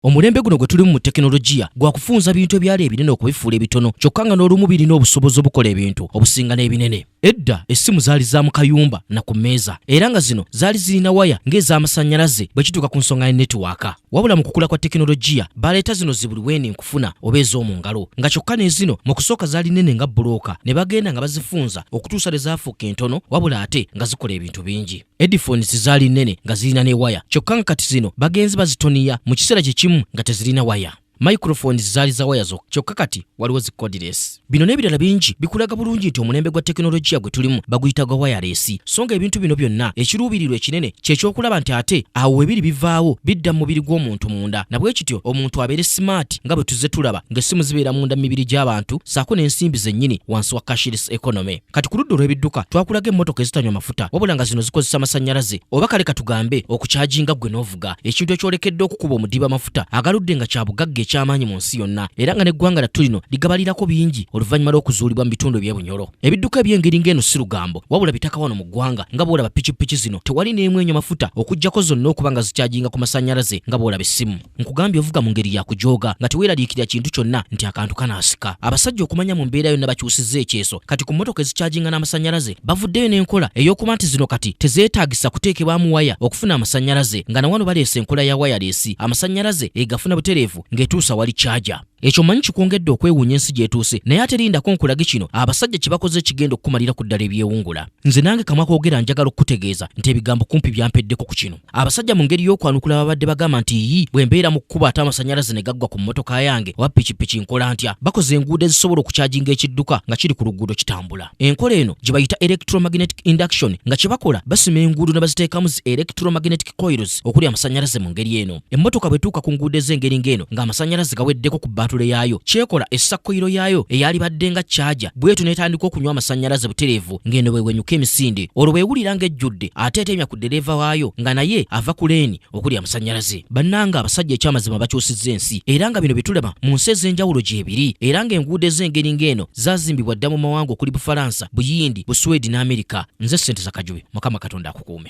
Omulembe guno gwe tulimu mu tekinologiya gwa kufunza bintu ebyali ebinene okubifuula ebitono, kyokka nga n'olumu birina obusobozi obukola ebintu obusinga n'ebinene. Edda essimu zaali za mu kayumba na ku mmeeza, era nga zino zaali zirina waya ng'ez'amasannyalaze bwe kituuka ku nsonga ya netiwaaka. Wabula mu kukula kwa tekinologiya baleeta zino zi buli weeni nkufuna oba ez'omu ngalo, nga kyokka n'ezino mu kusooka zaali nnene nga bbulooka ne bagenda nga bazifunza okutuusa lwe zaafuuka entono wabula ate nga zikola ebintu bingi. Headphones zaali nnene nga zirina ne waya, kyokka nga kati zino bagenze bazitoniya mu kiseera kye kimu nga tezirina waya. Microphones zaali za waya zokka, kyokka kati waliwo zi cordless. Bino n'ebirala bingi bikulaga bulungi nti omulembe gwa tekinologiya gwe tulimu baguyita gwa wireless. So nga ebintu bino byonna ekiruubirirwa ekinene kye ky'okulaba nti ate awo we biri bivaawo bidda mu mubiri gw'omuntu munda, na bwe kityo omuntu abeere simaati nga bwe tuzze tulaba ng'essimu zibeera munda mu mibiri gy'abantu ssaako n'ensimbi zennyini wansi wa cashless economy. Kati ku ludda olw'ebidduka twakulaga emmotoka ezitanywa mafuta wabula nga zino zikozesa masannyalaze oba kale katugambe okukyajinga ggwe n'ovuga, ekintu ekyolekedde okukuba omudiba amafuta agaludde nga kya bugagga eky'amaanyi mu nsi yonna era nga n'eggwanga lattu lino ligabalirako bingi oluvannyuma lw'okuzuulibwa mu bitundu eby'e Bunyoro. Ebidduka eby'engeri ng'eno si lugambo wabula bitaka wano mu ggwanga nga bw'olaba pikipiki zino tewali n'emu enywa mafuta okuggyako zonna okuba nga zikyajinga ku masannyalaze nga bw'olaba essimu. Nkugambye ovuga mu ngeri ya kujooga nga teweeraliikirira kintu kyonna nti akantu kanaasika. Abasajja okumanya mu mbeera yonna bakyusizza ekyeso kati ku mmotoka ezikyajinga n'amasannyalaze bavuddeyo n'enkola ey'okuba nti zino kati tezeetaagisa kuteekebwamu waya okufuna amasannyalaze nga na wano baleese enkola ya wayaleesi amasannyalaze egafuna butereevu ng'etuusa wali kyaja. Ekyo mmanyi kikwongedde okwewuunya ensi gy'etuuse, naye ate lindako nkulage kino abasajja kye bakoze ekigenda okukumalira ku ddala ebyewungula. Nze nange kamwa koogera njagala okukutegeeza nti ebigambo kumpi byampeddeko ku kino. Abasajja mu ngeri y'okwanukula babadde bagamba nti yii bwe mbeera mu kkubo ate amasannyalaze ne gaggwa ku mmotoka yange oba pikipiki nkola ntya? Bakoze enguudo ezisobola okukyajinga ekidduka nga kiri ku luguudo kitambula. Enkola eno gye bayita electromagnetic induction nga kye bakola basima enguudo ne baziteekamu zi electromagnetic coils okuli amasannyalaze mu ngeri eno. Emmotoka bw'etuuka ku nguudo ez'engeri ng'eno ng'amasannyalaze gaweddeko ku bbaatule yaayo, ky'ekola essa koyiro yaayo eyaalibadde nga caaja bw'etyo n'etandika okunywa amasannyalaze butereevu ng'eno bw'ewenyuka emisinde. Olwo bw'ewulira ng'ejjudde ate etemya ku ddereeva waayo nga naye ava ku leeni okuli amasannyalaze. Bannange abasajja ekyamazima bakyusizza ensi era nga bino bye tulaba mu nsi ez'enjawulo gyebiri era ng'enguudo ez'engeri ng'eno zaazimbibwa dda mu mawanga okuli Bufalansa, Buyindi, Buswedi n'Amerika. Nze Ssenteza Kajubi, Mukama Katonda akukuume.